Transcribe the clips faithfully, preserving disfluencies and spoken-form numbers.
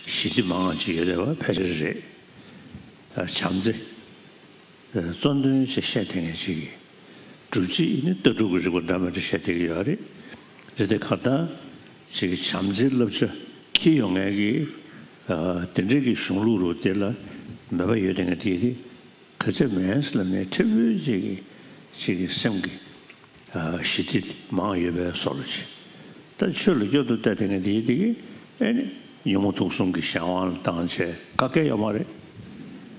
ཞི་བདེ་མང་ཅིག་ཡོད་བསྡད་པ་ཕལ་ཆེར་རེད། བྱམས་བརྩེ། གཙོ་འདོན་ཅིག་བཤད་བསྡད་མཁན་ཅིག་གིས། སྒྲུབ་བྱེད་ནི་ལྟ་གྲུབ་ཀྱི་རིག་པ་འདྲ་མི་འདྲ་བཤད་བསྡད་ཀྱི་ཡོད་རེད། རེད་དེ་ཁ་ད་ཅིག་བྱམས་བརྩེའི་བསླབ་བྱ་འཁྱེར་ཡོང་མཁན་གྱི་དེ་འདྲའི་གི་གཞུང་ལུགས་རུ་དེ་ལ་མོས་པ་ཡོད་བསྡད་མཁན་དེ་དེ་ག་ཚད་མེད་ཟེར་ལབ་ནས་ཕྲན་བུ་ཅིག་གི་ཅིག་གི་སེམས་ཀྱི་ཞི་བདེ་མང་ཡོད་པའི་བཟོ་འདྲ་ཅིག་ད་ཆོས་ལ་སྐྱོན་དུ་བལྟས་བསྡད་མཁན་དེ་དེ་གི་ཨེ་ནི་ཉོན་མོངས་དུག་གསུམ་གྱི་གཞན་དབང་ལ་བཏང་བྱས་ག་གེ་ཡོད་མ་རེད།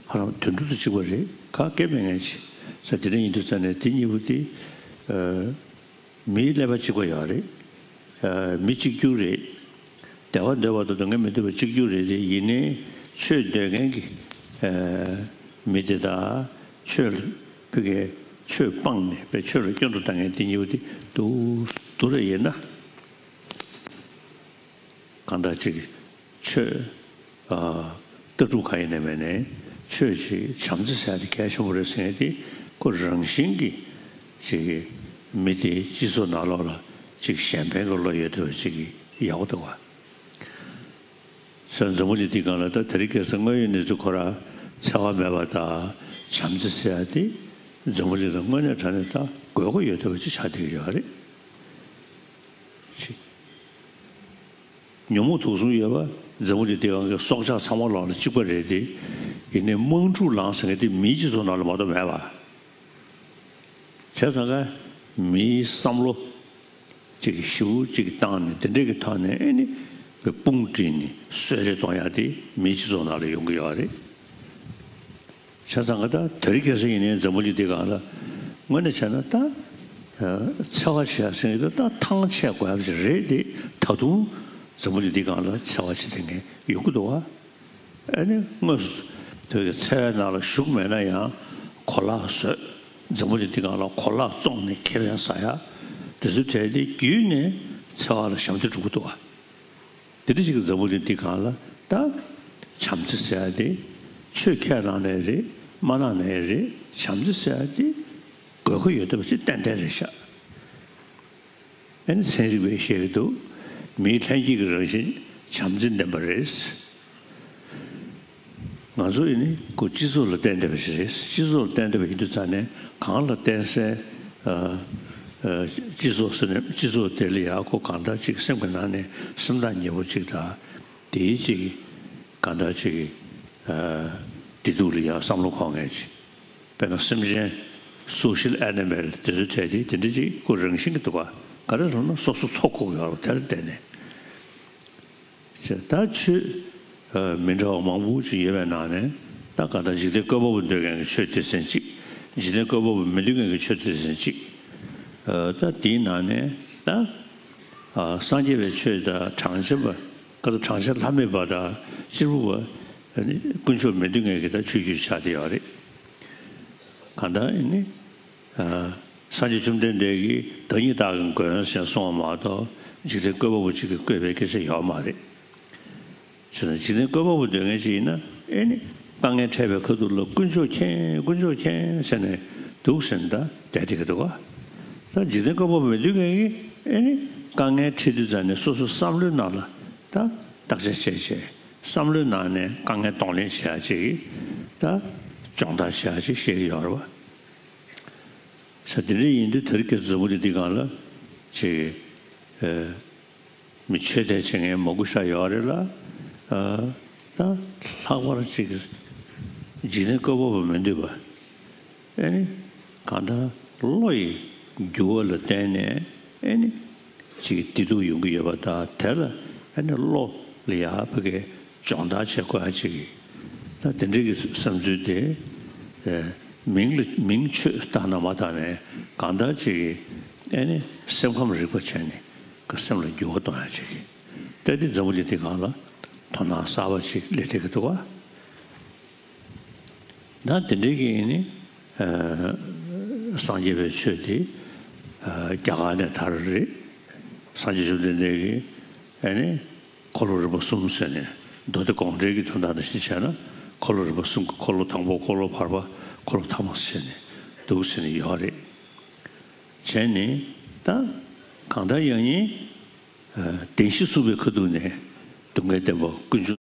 ཧ་ལམ་དོན་གྲུབ་དང་གཅིག་པ་རེད། ག་གེ་མེད་མཁན་ཅིག་ས་དེ་འདྲ་ཡིན་དུས་ཙང་ནས་དེ་གཉིས་པོ་དེ་མིའི་ཀླད་པ་གཅིག་པ་ཡོད་རེད། མི་གཅིག་གྱུར་རེད། བདེ་བ་འདོད་པ་དང་སྡུག་བསྔལ་མི་འདོད་པ་གཅིག་གྱུར་རེད་དེ། ཡིན་ནའི་ཆོས་འདོད་མཁན་གྱི་མི་དེ་དག་ཆོས་ལ་ཕ་གིའི་ཆོས་སྤངས་ནས་པའི་ཆོས་ལ་སྐྱོན་དུ་བཏང་མཁན་དེ་གཉིས་པོ་དེ་འདུག་འདུག་རེད། ཡིན་ན་གང་ལྟར་ཅིག་ཆོས་ལྟ་གྲུབ་གང་ཡིན་ནའི་མེད་ནའི་ཆོས་ཅིག་བྱམས་བརྩེ་ཟེར་ཡ་དེ་གལ་ཆེན་པོ་རེད་ཟེར་མཁན་དེ་ཁོ་རང་བཞིན་གྱིས་ཅིག་མི་དེའི་སྤྱི་ཚོགས་ནང་ལོགས་ལ་ཅིག་གཞན་ཕན་གྱི་བློ་ཡོད་བསྡད་པ་ཅིག་ཡག་པོ་འདུག་བ། ས་འཛམ་བུ་གླིང་འདི་སྒང་ལ་ད་དེ་རིང་ཁ་སང་དངོས་ཡོད་གནས་ཚུལ་ཁོ་རང་འཚེ་བ་མེད་པ་དང་བྱམས་བརྩེ་ཟེར་ཡ་དེ་འཛམ་བུ་གླིང་ལ་དངོས་གནས་དྲང་གནས་ད་དགོས་མཁོ་ཡོད་བསྡད་པ་ཅིག་ཆགས་བསྡད་ཀྱི་ཡོད་རེད། ཅིག་ཉོན་མོངས་དུག་གསུམ་ཡོད་པ་འཛམ་བུ་གླིང་འདི་སྒང་གི་སྲོག་ཆགས་ཚང་མ་ལོག་ལ་གཅིག་པ་རེད་དེ། ཡིན་ནའི་དམག་འཁྲུག་ལངས་ཟེར་མཁན་དེ་མིའི་སྤྱི་ཚོགས་ནང་ལ་མ་གཏོགས་མེད་པ། བྱས་ཙང་ཀ་མིའི་བསམ་བློ་ཅིག་ཞེ་པོ་ཅིག་བཏང་ནས་དེ་འདྲས་ཀྱི་ཐོག་ནས་ཨེ་ནི་དཔུང་བསྒྲིགས་ནས་གསོད་རེས་གཏོང་ཡག་དེ་མིའི་སྤྱི་ཚོགས་ནང་ལ་ཡོང་གི་ཡོད་རེད། བྱས་ཙང་ཀ་ད་དེ་རིང་ཁ་སང་ཡིན་ནའི་འཛམ་བུ་གླིང་འདི་སྒང་ལ་དངོས་གནས་བྱས་ན་ད་འཚེ་བ་བྱེད་ཡག་ཟེར་མཁན་དེ་ད་ཐང་ཆད་དགོས་ཡག་ཅིག་རེད་དེ། ད་དུང་འཛམ་བུ་གླིང་འདི་སྒང་ལ་འཚེ་བ་བྱེད་བསྡད་མཁན་ཡོང་གི་འདུག་བ། ཨ་ནི་དངོས་སུ་དེ་གི་འཚེ་བའི་ནང་ལ་ཞུགས་མེད་ན་ཡང་གོ་ལག་བཟོས། འཛམ་བུ་གླིང་འདི་སྒང་ལ་གོ་ལག་བཙོངས་ནས་ཁེ་ཕན་ཟ་ཡག་དེ་ཚོ་གྲས་དེ་བརྒྱུད་ནས་འཚེ་བ་ལ་ཞབས་འདེགས་སྒྲུབ་ཀྱི་འདུག་བ། དེ་འདྲ་ཞིག་གི་འཛམ་བུ་གླིང་འདི་སྒང་ལ་ད་བྱམས་བརྩེ་ཟེར་ཡག་དེ་ཆོས་ཁས་བླངས་ནའི་རེད། མ་བླངས་ནའི་རེད། བྱམས་བརྩེ་ཟེར་ཡག་དེ་དགོས་མཁོ་ཡོད་བསྡད་པ་ཅིག་ཏན་ཏན་རེད་ཤག་ཨ་ནི་ཚན་རིག་པས་བཤད་ཀྱི་འདུག་མིའི་ལྷན་སྐྱེས་ཀྱི་རང་བཞིན་བྱམས་བརྩེ་ལྡན་པ་རེད། ང་ཚོ་ཡིན་ནི་ཁོ་སྤྱི་ཚོགས་ལ་བརྟེན་བསྡད་པ་ཞིག་རེད། སྤྱི་ཚོགས་ལ་བརྟེན་བསྡད་པ་ཡིན་དུས་ཙང་ནས་གང་ལ་བརྟེན་སའི་ཨ་ཨ་སྤྱི་ཚོགས་ཟེར་ནས་སྤྱི་ཚོགས་དེ་ལ་ཡང་ཁོ་གང་ལྟར་ཅིག་སེམས་ཀྱི་ནང་ནས་སེམས་ཐག་ཉེ་པོ་ཅིག་དང་། དེའི་ཅིག་གང་ལྟར་ཅིག་ཨ་བདེ་སྡུག་ལ་ཡང་བསམ་བློ་འཁོར་མཁན་ཅིག་དཔེར་ན་སེམས་ཅན་social animal་དེ་ཚོའི་གྲས་དེ་དེ་འདྲ་ཅིག་ཁོ་རང་བཞིན་གྱི་འདུག་ག་ག་རེ་ལབ་ན་སོ་སོ་འཚོ་དགོས་ཀྱི་ཡོད་རེད་དེ་ལ་བརྟེན་ནས། ཅེས་ད་ཆོས་ཨ་མི་འདྲ་བ་མང་པོ་ཅིག་ཡོད་པའི་ནང་ནས་ད་ག་ད་འཇིག་རྟེན་བཀོད་པ་པོ་འདོད་མཁན་གྱི་ཆོས་སྡེ་ཚན་གཅིག་འཇིག་རྟེན་བཀོད་པ་པོ་མི་འདོད་མཁན་གྱི་ཆོས་སྡེ་ཚན་གཅིག་ཨ་ད་དེའི་ནང་ནས་ད་ཨ་སངས་རྒྱས་པའི་ཆོས་དང་གྲངས་ཅན་པ་ག་ད་གྲངས་ཅན་ལྷ་མེད་པ་དང་གཅེར་བུ་པ་ཨ་ནི་དཀོན་མཆོག་མི་འདོད་མཁན་གྱི་ད་ཆོས་བརྒྱུད་ཆགས་བསྡད་ཡོད་རེད། གང་ལྟར་ཨ་ནི། སངས་རྒྱས་བཅོམ་ལྡན་འདས་ཀྱིས་བདག་ཉིད་བདག་གི་མགོན་ཞེས་གསུངས་པ་མ་གཏོགས་འཇིག་རྟེན་བཀོད་པ་པོ་གཅིག་གིས་བཀོད་པའི་སྐད་ཆ་ཡོད་མ་རེད། བྱས་ཙང་འཇིག་རྟེན་བཀོད་པ་པོ་འདོད་མཁན་ཅིག་ཡིན་ན་ཨེ་ནི་དཀའ་ངལ་འཕྲད་པའི་ཁ་ཐུག་ལ་དཀོན་མཆོག་མཁྱེན། དཀོན་མཆོག་མཁྱེན་ཟེར་ནས་འདུག་ཟེར་ནས་ད་བསྡད་བསྡད་ཀྱི་འདུག་ག་ད་འཇིག་རྟེན་བཀོད་པ་པོ་མི་འདོད་མཁན་གྱིས་ཨེ་ནི་དཀའ་ངལ་འཕྲད་དུས་ཙང་ནས་སོ་སོའི་བསམ་བློའི་ནང་ལ་ད་བརྟག་དཔྱད་བྱས་བྱས་བསམ་བློའི་ནང་ནས་དཀའ་ངལ་གདོང་ལེན་བྱེད་ཡག་ཅིག་ད་སྦྱོང་བརྡར་བྱེད་ཡག་ཅིག་བཤད་ཀྱི་ཡོད་རེད་བ། ས་དེ་འདྲ་ཡིན་དུས་དེ་རིང་ཁ་སང་འཛམ་བུ་གླིང་འདི་སྒང་ལ་ཅིག་ཨ་མི་ཆོས་དད་བྱེད་མཁན་མང་པོ་ཞིག་ཡོད་རེད་ལ། ཨ་ད་ལྷག་པར་ཅིག་འཇིག་རྟེན་བཀོད་པ་པོ་མི་འདོད་པ། ཨེ་ནི་གང་ལྟར་བློ་ཡི་འགྱུར་བ་ལ་བརྟེན་ནས་ཨེ་ནི་ཅིག་བདེ་སྡུག་ཡོང་གི་ཡོད་པ་དང་། དེ་ལ་ཨེ་ནི་བློ་ལ་ཡག་པོ་གི་སྦྱོང་བརྡར་བྱེད་དགོས་ཡ་ཅིག་ད་དེ་འདྲའི་གི་བསམ་ཚུལ་དེ་ཨེ་མིང་ལ་མིང་ཆོས་བཏགས་ན་མ་བཏགས་ནས་གང་ལྟར་ཅིག་ཨེ་ནི་སེམས་ཁམས་རིག་པ་བྱས་ནས་གི་སེམས་ལ་འགྱུར་བ་གཏོང་ཡ་ཅིག་ད་དེ་འཛམ་བུ་གླིང་འདི་སྒང་ལ་དོ་སྣང་གསར་པ་ཅིག་སླེབས་བསྡད་ཀྱི་འདུག་ག་ད་དེ་འདྲའི་གི་ཨེ་ནི་ཨ་སངས་རྒྱས་པའི་ཆོས་དེ་ཨ་རྒྱ་གར་ནས་དར་བ་རེད། སངས་རྒྱས་བཅོམ་ལྡན་འདས་ཀྱིས་ཨེ་ནི་འཁོར་ལོ་རིམ་པ་གསུམ་ཟེར་ནས་མདོ་སྡེ་དགོངས་འགྲེལ་གྱི་དོན་དག་ནང་བཞིན་བྱས་ན་འཁོར་ལོ་རིམ་པ་གསུམ་གྱི་འཁོར་ལོ་དང་པོ། འཁོར་ལོ་བར་པ། འཁོར་ལོ་ཐ་མ་ཟེར་ནས་འདུག་ཟེར་ནས་ཡོད་རེད། བྱས་ནས་ད་གང་ལྟར་ཡང་ཡིན་ཨ་བདེན་བཞི་གསུངས་པའི་ཁ་ཐུག་ནས་སྡུག་བསྔལ་བདེན་པ་ཀུན་འབྱུང་།